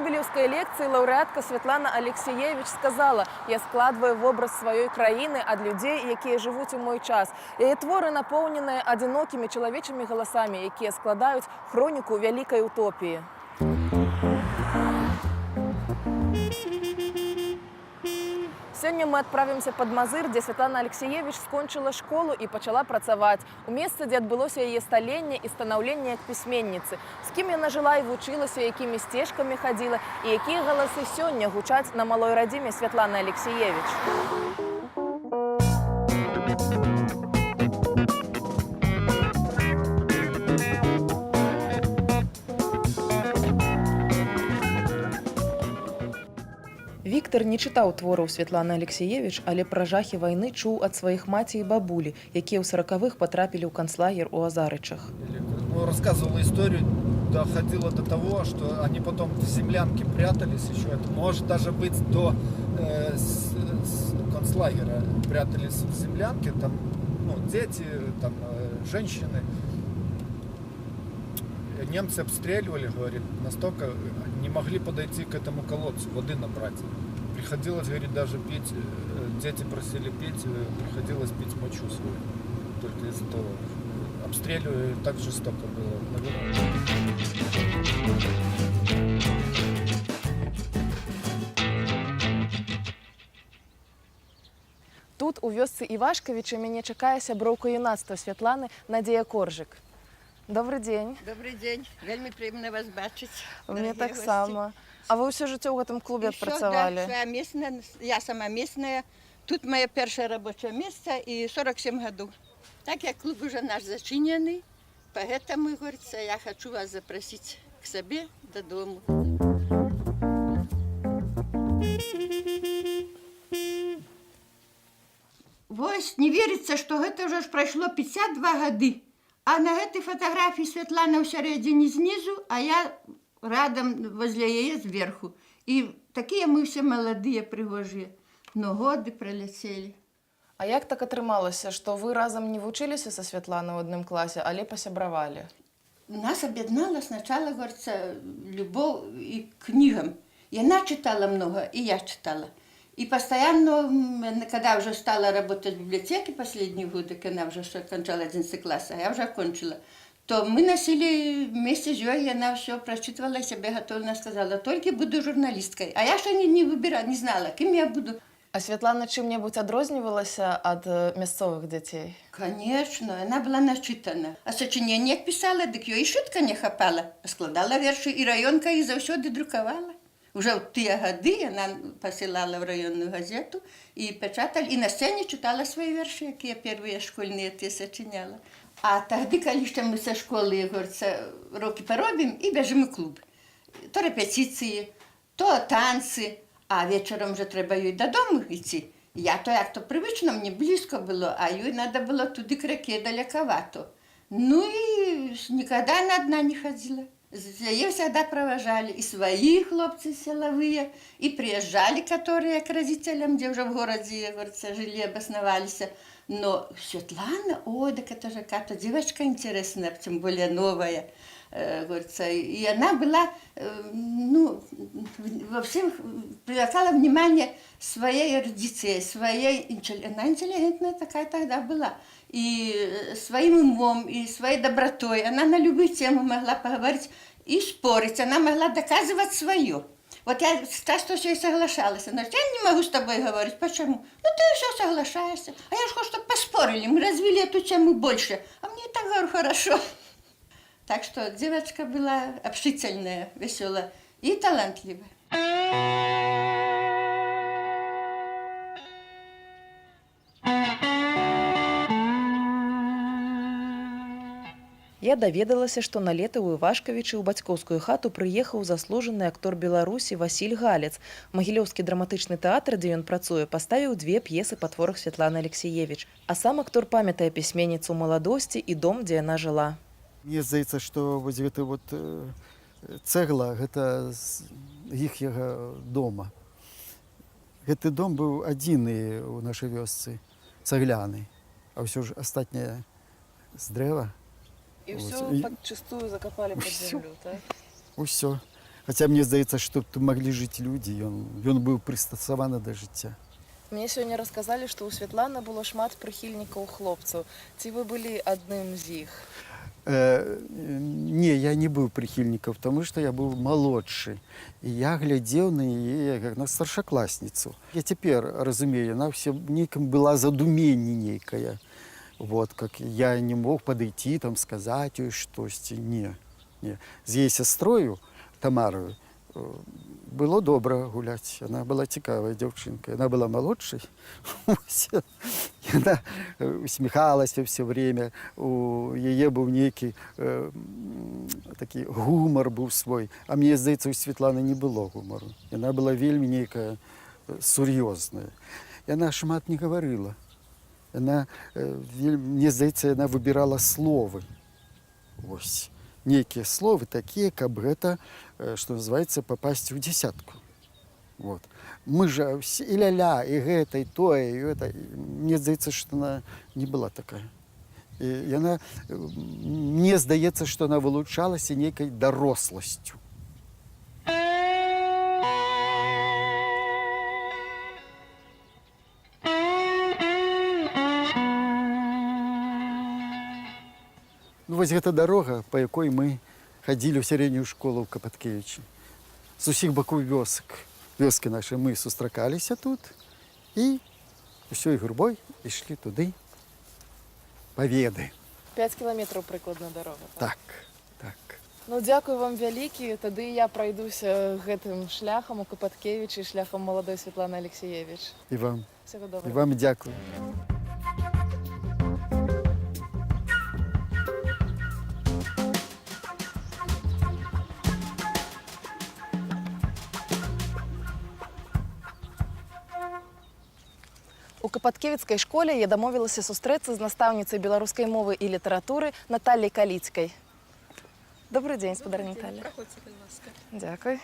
Нобелеўскай лекцыі лаўрэатка Святлана Алексіевіч сказала: «Я складваю вобраз сваёй краіны ад людзей, якія жывуць у мой час». Яе творы напоўненыя адзінокімі чалавечымі галасамі, якія складаюць хроніку вялікай утопіі. Сёння мы адправімся пад Мазыр, дзе Святлана Алексіевіч скончыла школу і пачала працаваць. У месцы, дзе адбылося яе сталенне і станаўленне як пісьменніцы. З кім яна жыла і вучылася, якімі сцежкамі хадзіла і якія галасы сёння гучаць на малой радзіме Святланы Алексіевіч. Віктар не чытаў твораў Святланы Алексіевіч, але пра жахі вайны чуў ад сваіх маці і бабулі, якія ў 40-х патрапілі ў канцлагер у Азарычах. Ну, рассказывала историю, доходило до того, что они потом в землянке прятались еще. Это может даже быть до концлагеря. Прятались в землянке, там, ну, дети, там, женщины. Немцы обстреливали, говорит, настолько не могли подойти к этому колодцу, воды набрать. Приходилось, говорит, даже пить, дети просили пить, приходилось пить мочу свою. Только из-за того. Обстреливали, так жестоко было. Наверное. Тут, у вёсцы Івашкавічы, мяне чакае сяброўка юнацтва Святланы Надзея Коржык. Добры дзень. Добры дзень. Вельмі прыемна вас бачыць. Мне дарагія таксама. А вы ўсё жыццё ў гэтым клубе госці. І ўсё, адпрацавалі? Да, свая местная, я сама местная. Тут маё першае рабочае месца і 47 гадоў. Так як клуб уже наш зачынены, поэтому, говорится, я хочу вас запросить к себе додому. Вось не верыцца, што гэта ўжо ж прайшло 52 гады. А на гэтай фатаграфіі Святлана ў сярэдзіне знізу, а я радам возле яе зверху. І такія мы ўсе маладыя, прыгожыя. Но годы праляцелі. А як так атрымалася, што вы разам не вучыліся са Святланай у адным класе, але пасябравалі? Нас об'яднала сначала, говорится, любовь и к книгам. И она читала много, и я читала. И постоянно, когда уже стала работать в библиотеке последние годы, когда она уже окончала 11 класс, а я уже окончила, то мы носили вместе с ней, и она все прочитывала, себе готовила, сказала: «Только буду журналисткой». А я еще не выбирала, не знала, кем я буду. А Святлана чым-небудзь адрознівалася ад мясцовых дзяцей? Конечно, она была начитана. А сочинение як писала, дык ёй і шытка не хапала. А складала вершы, і раёнка іх заўсёды друкавала. Уже ў тыя гады яна пасылала ў раённую газету і печаталі, і на сцэне чытала свае вершы, якія первыя школьныя тыя сачыняла. А тады, калі яшчэ мы са школы, говорится, урокі паробім і бяжым у клуб. То рэпетыцыі, то танцы, а вечарам уже трэба ёй дадому ісці. Я то як то привычно, мне близко было, а ёй надо было туды к раке далекавато. Ну и никогда она одна не ходила. Яе всегда провожали и свои хлопцы силовые, и приезжали, которые к родителям, где уже в городе, говорится, жили, обосновались. Но Светлана, ой, так это же какая-то девочка интересная, тем более новая, говорится. И она была, ну, во всем привлекала внимание своей эрудицией, своей, она интеллигентная такая тогда была, и своим умом, и своей добротой. Она на любую тему могла поговорить и спорить, она могла доказывать свое. Вот я часто все и соглашалась. Она говорит: «Я не могу с тобой говорить». «Почему?» «Ну, ты все соглашаешься». «А я же хочу, чтобы поспорили, мы развили эту тему больше». «А мне и так, говорю, хорошо». Так что девочка была общительная, веселая и талантливая. Я даведалася, што на лета ў Івашкавічы ў бацькоўскую хату прыехаў заслужаны актор Беларусі Васіль Галец. Магілёўскі драматычны тэатр, дзе ён працуе, паставіў дзве п'есы па творах Святланы Алексіевіч. А сам актор памятае пісьменніцу ў маладосці і дом, дзе яна жыла. Мне здаецца, што вось гэта вот цэгла, гэта з іхняга дома. Гэты дом быў адзіны ў нашай вёсцы цагляны, а ўсё ж астатняе з дрэва. І Вось. ўсё падчыстую закапалі пад Усё. зямлю, так? Усё. Хаця мне здаецца, што тут маглі жыць людзі, ён быў прыстасаваны да жыцця. Мне сёння расказалі, што ў Святланы было шмат прыхільнікаў хлопцаў. Ці вы былі адным з іх? Не, я не быў прыхільнікам, таму што я быў малодшы. І я глядзеў на яе як на старшакласніцу. Я цяпер разумею, яна ўсё нейкім была задуменне нейкае. Вот, как я не мог падысці, там, сказаць ёй штосьці. Не, не. З яе сястрою Тамарою было добра гуляць. Яна была цікавая дзяўчынка. Яна была малодшай. Вось. Яна усміхалася все время. У яе быў нейкі такі гумар быў свой. А мне здаецца, у Святланы не было гумару. Яна была вельмі нейкая сур'ёзная. Яна шмат не гаварыла. Яна, мне здаецца, яна выбірала словы. Вось. Нейкія словы такія, каб гэта, што называецца, папасці ў десятку. Вот. Мы же все і ля-ля, і гэта, і тое, і гэта. І мне здаецца, што она не была такая. І яна, мне здаецца, што она вылучалася нейкай даросласцю. Ну, вось гэта дарога, па якой мы хадзілі ў сярэднюю школу ў Капаткевічы. З усіх бакоў вёскі нашы мы сустракаліся тут і ўсёй гурбой ішлі туды паведы. 5 кіламетраў прыкладна дарога. Так, так. Ну, дзякуй вам вялікі. Тады я прайдуся гэтым шляхам у Капаткевічы, шляхам маладой Святланы Алексіевіч. І вам. Всего І доброго. вам дзякую. У капаткевіцкай школе я дамовілася сустрэцца з настаўніцай беларускай мовы і літаратуры Наталлей Каліцкай. Добры дзень, спадарыня Наталля. Праходзьце, калі ласка. Дзякуй.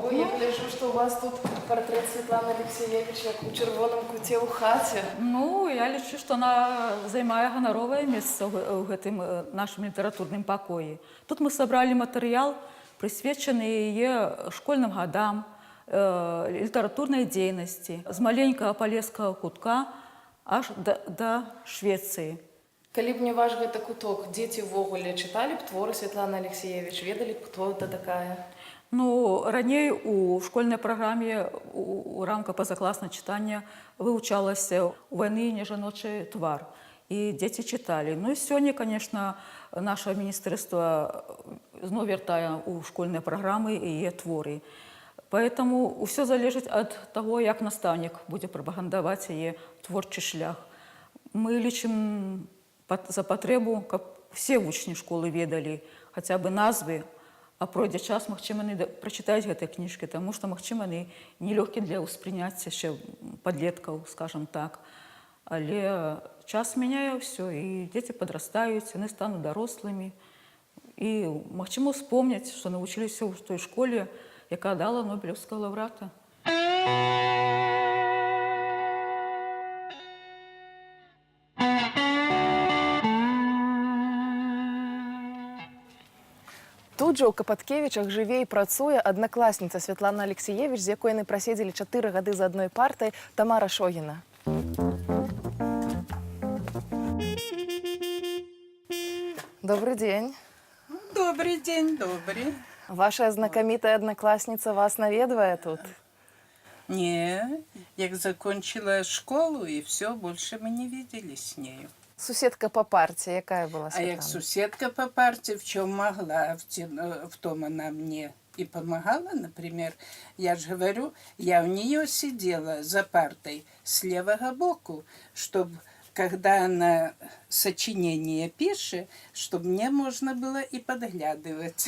Ой, я гляжу, што у вас тут партрэт Святланы Алексіевіч як у чырвоным куце ў хаце. Ну, я лічу, што она займае ганаровае месца ў гэтым нашым літаратурным пакоі. Тут мы сабралі матэрыял, прысвечаны яе школьным гадам, літаратурнай дзейнасці, з маленькага палескага кутка аж да Швецыі. Калі б не ваш гэты куток, дзеці ўвогуле чыталі б творы Святланы Алексіевіч, ведалі б, хто это такая? Ну, раней у школьнай праграме у рамках пазакласнага чытання вывучалася «У вайны не жаночы твар». І дзеці чыталі. Ну і сёння, конечно, наше міністэрства зноў вяртае ў школьныя праграмы яе творы. Поэтому ўсё залежыць ад таго, як настаўнік будзе прапагандаваць яе творчы шлях. Мы лічым за патрэбу, каб усе вучні школы ведалі хаця бы назвы, а пройдзе час, магчыма, яны прачытаюць гэтыя кніжкі, таму што, магчыма, яны нелёгкія для ўспрыняцця яшчэ падлеткаў, скажам так. Але час мяняе ўсё, і дзеці падрастаюць, яны стануць дарослымі. І, магчыма, успомняць, што навучыліся ў той школе, якая дала Нобелеўскага лаўрэата. Тут жа ў Капаткевічах жыве і працуе аднакласніца Святлана Алексіевіч, з якой яны праседзелі 4 гады за адной партай, Тамара Шогіна. Добры дзень. Добрый день, добрый. Ваша знакамітая аднакласніца вас наведвае тут? Не, я закончила школу, и все, больше мы не виделись с нею. Суседка па парце, якая была А як Светлана? суседка по парте, в чем могла, в том она мне и помогала, например. Я же говорю, я у нее сидела за партой с левого боку, чтобы, когда она сочинение пишет, чтобы мне можно было и подглядывать.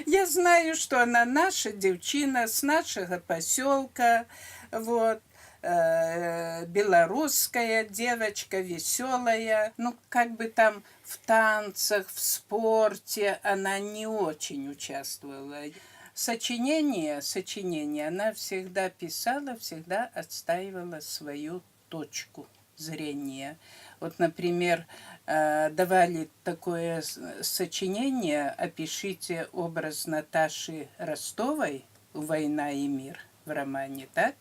Я знаю, что она наша девчина с нашего поселка, вот, белорусская девочка, веселая. Ну, как бы там в танцах, в спорте она не очень участвовала. Сочинение она всегда писала, всегда отстаивала свою точку. зрения. Вот, например, давали такое сочинение: «Опишите образ Наташи Ростовой «Война и мир» в романе», так,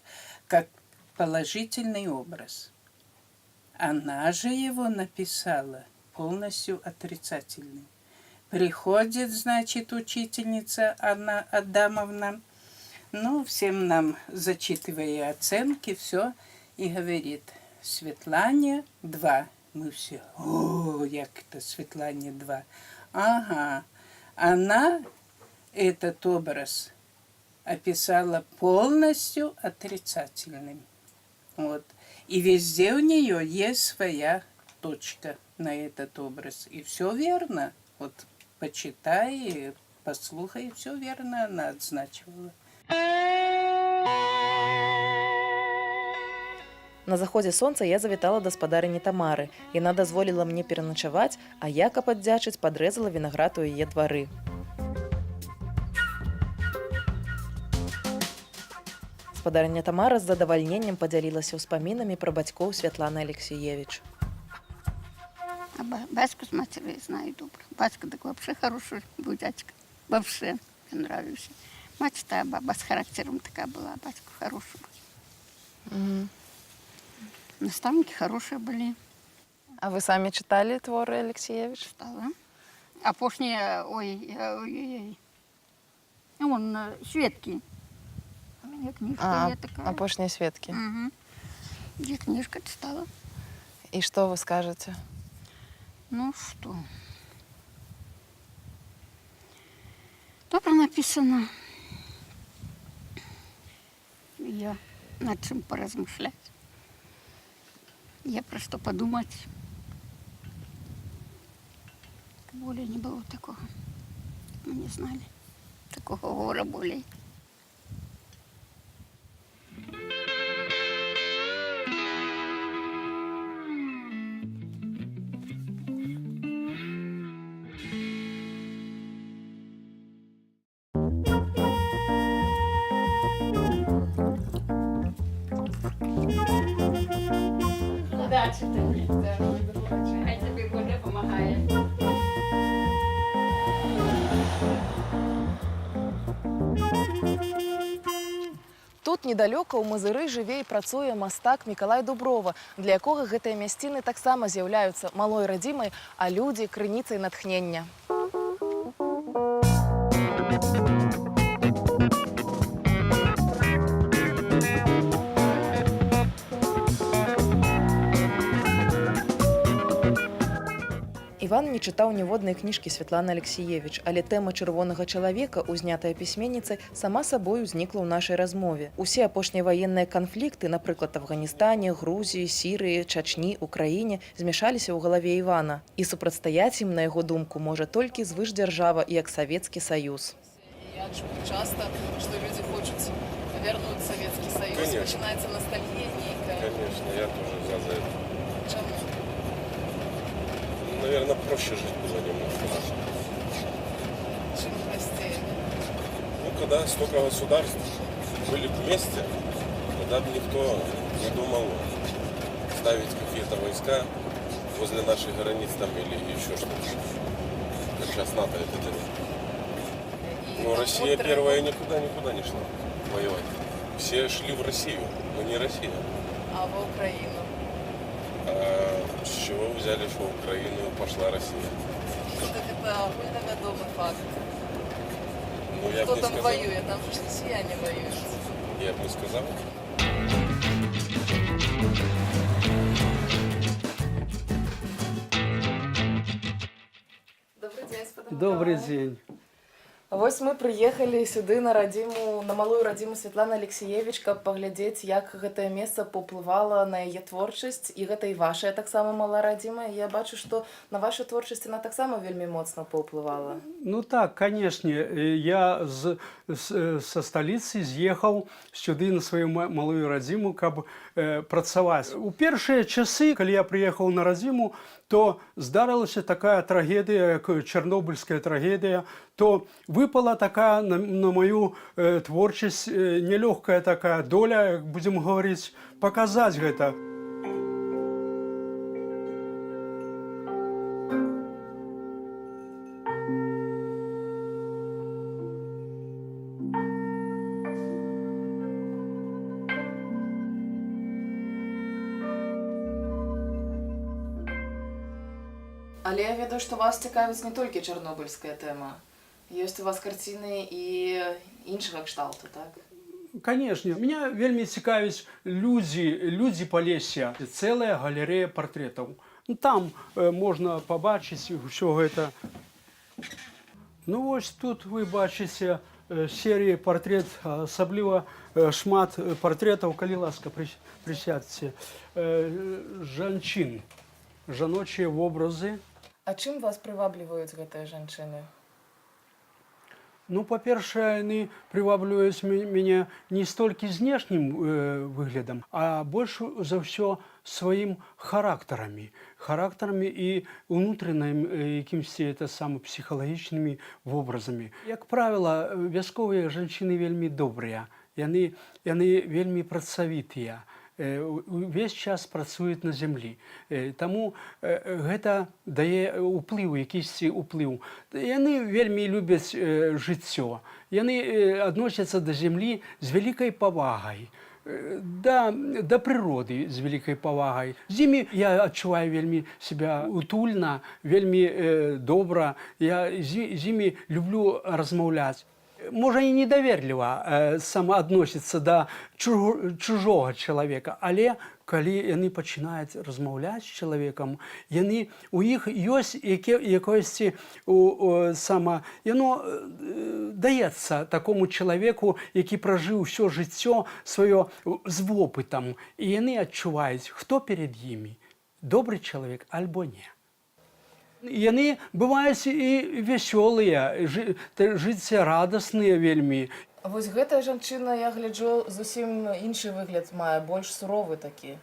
как положительный образ. Она же его написала полностью отрицательным. Приходит, значит, учительница Анна Адамовна, ну, всем нам зачитывая оценки, все, и говорит: «Светлане 2». Мы все: «О, як это Светлане 2?» Ага, она этот образ описала полностью отрицательным. Вот. И везде у нее есть своя точка на этот образ. И все верно. Вот почитай, послухай, все верно она отзначивала. На заходзе сонца я завітала да спадарыні Тамары. Яна дазволіла мне пераначаваць, а я, каб аддзячыць, падрэзала вінаград у яе двары. Спадарыня Тамара з задавальненнем падзялілася ўспамінамі пра бацькоў Святланы Алексіевіч. А батьку з матерью я знаю добре. Батько так вообще хороший був дядька. Вообще нравився. Мать та баба з характером така була, а батько хороший був. Наставники хорошие были. А вы самі чыталі творы Алексіевіч? Читала. Апошнія, ой, ой, ой. Вон, «Сведкі». У меня книжка А, є така. «Апошнія сведкі». Угу. Я книжка читала. І што вы скажаце? Ну что? Добре написано. Є над чим поразмышлять. Є про що подумати. Более не было такого. Мы не знали. Такого гора более. Удачі тобі. Хай тобі Боже допомагає. Тут недалёка ў Мазыры жыве і працуе мастак Мікалай Дуброва, для якога гэтыя мясціны таксама з'яўляюцца малой радзімай, а людзі крыніцай натхнення. Іван не чытаў ніводнай кніжкі Святланы Алексіевіч, але тэма чырвонага чалавека, узнятая пісьменніцай, сама сабой узнікла ў нашай размове. Усе апошнія ваенныя канфлікты, напрыклад, Афганістане, Грузіі, Сірыі, Чачні, Украіне, змяшаліся ў галаве Івана. І супрацьстаяць ім, на яго думку, можа толькі звышдзяржава, як Савецкі Саюз. Я чую часто, что люди хочуць вернуть Советский Союз. Конечно. Начинается ностальгия нейкая. Конечно, я тоже за это. Чаму? Ну, наверное, проще жить было немножко. Чым прасцей? Ну, когда столько государств были вместе, тогда бы никто не думал ставить какие-то войска возле наших границ там или еще что-то. Как сейчас НАТО это делает. І Но Россия таму первая никуда не шла воевать. Все шли в Россию, но не Россия. А в Украину? А с чего вы взяли, что в Украину пошла Россия? Ну, так это агульнавядомы факт. Ну, я Кто бы не там сказал. воюет? Там же ж россияне воюют. Я бы не сказал. Добрый день, спадар Добрый Мікалай. день. Вось мы прыехалі сюды на радзіму, на малую радзіму Святланы Алексіевіч, каб паглядзець, як гэтае месца паўплывала на яе творчасць, і гэта і вашая таксама малая радзіма. І я бачу, што на вашу творчасць яна таксама вельмі моцна паўплывала. Ну так, конечно, я со сталіцы з'ехаў сюды на сваю малую радзіму, каб працаваць. У першыя часы, калі я прыехаў на радзіму, то здарылася такая трагедыя, як чарнобыльская трагедыя, то выпала такая на маю творчасць нялёгкая такая доля, як будзем гаварыць, паказаць гэта. Але я ведаю, што вас цікавіць не толькі чарнобыльская тэма. Ёсць у вас карціны і іншага кшталту, так? Конечно, меня вельмі цікавіць людзі, людзі Палесся, цэлая галерэя партрэтаў. Ну, там можна пабачыць усё гэта. Ну вось тут вы бачыце серыі партрэт, асабліва шмат партрэтаў, калі ласка, прысядзьце. Жанчын, жаночыя вобразы. А чым вас прывабліваюць гэтыя жанчыны? Ну, па-першае, яны прывабліваюць мяне не столькі знешнім выглядам, а больш за ўсё сваім характарамі, характарамі і унутраным якімсьці это сама псіхалагічнымі вобразамі. Як правіла, вясковыя жанчыны вельмі добрыя, яны вельмі працавітыя, увесь час працуюць на зямлі. Таму гэта дае ўплыў, якісьці ўплыў. Яны вельмі любяць жыццё. Яны адносяцца да зямлі з вялікай павагай. Да прыроды з вялікай павагай. З імі я адчуваю вельмі себя утульна, вельмі добра. Я з імі люблю размаўляць. Можа, і недаверліва сама адносіцца да чужога чалавека, але калі яны пачынаюць размаўляць з чалавекам, яны у іх ёсць якосьці сама яно даецца такому чалавеку, які пражыў усё жыццё сваё з вопытам, і яны адчуваюць, хто перад імі добры чалавек альбо не. Яны бываюць і вясёлыя, жыццярадасныя вельмі. Вось гэтая жанчына, я гляджу, зусім іншы выгляд мае, больш суровы такі.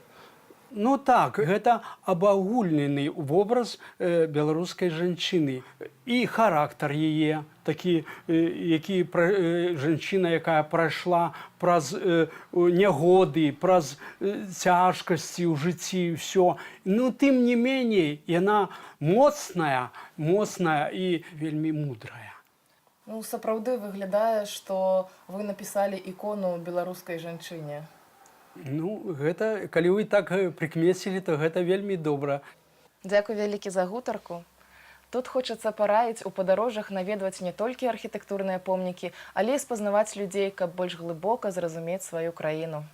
Ну так, гэта абагульнены вобраз беларускай жанчыны. І характар яе такі, які жанчына, якая прайшла праз нягоды, праз цяжкасці ў жыцці, ўсё. Ну, тым не меней, яна моцная, моцная і вельмі мудрая. Ну, сапраўды выглядае, што вы напісалі ікону беларускай жанчыне. Ну, гэта, калі вы так прыкмецілі, то гэта вельмі добра. Дзякуй вялікі за гутарку. Тут хочацца параіць у падарожжах наведваць не толькі архітэктурныя помнікі, але і спазнаваць людзей, каб больш глыбока зразумець сваю краіну.